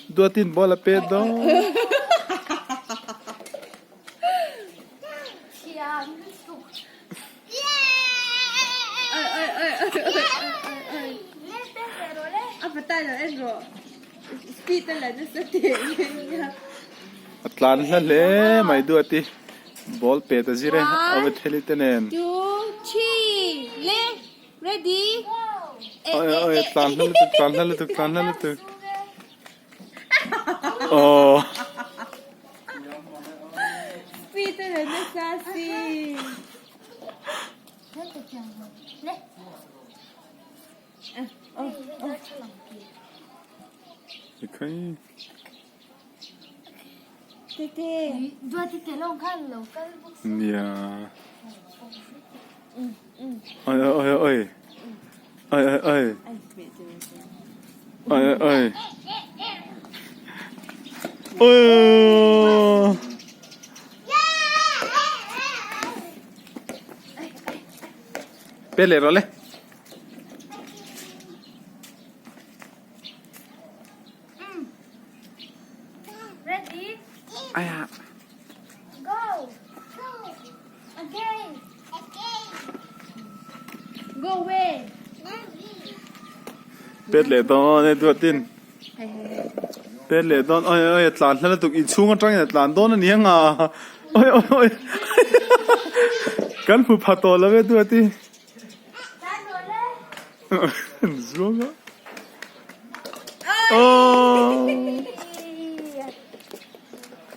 Duatin ball a pet dawn. A tlan hla hle mai Duati. Ball pet a zir e a va theli te nen. Oi oi tlan hla lutuk tlan hla lutuk tlan hla lutuk. Aww. Nia. Oi oi oi oi. Oi oi oi. Oi oi oi. Oi. Pet leh rawh le. Ready? Aya. Go. Go. Again. Again. Go away. Pet leh dawn e duatin. Pet leh dawn oi oi tlan hla lutuk inchhung atangin a tlan dawn a ni ang a. Oi oi oi. Kan hmu pha tawh lo e duati. Zuang a. Oh.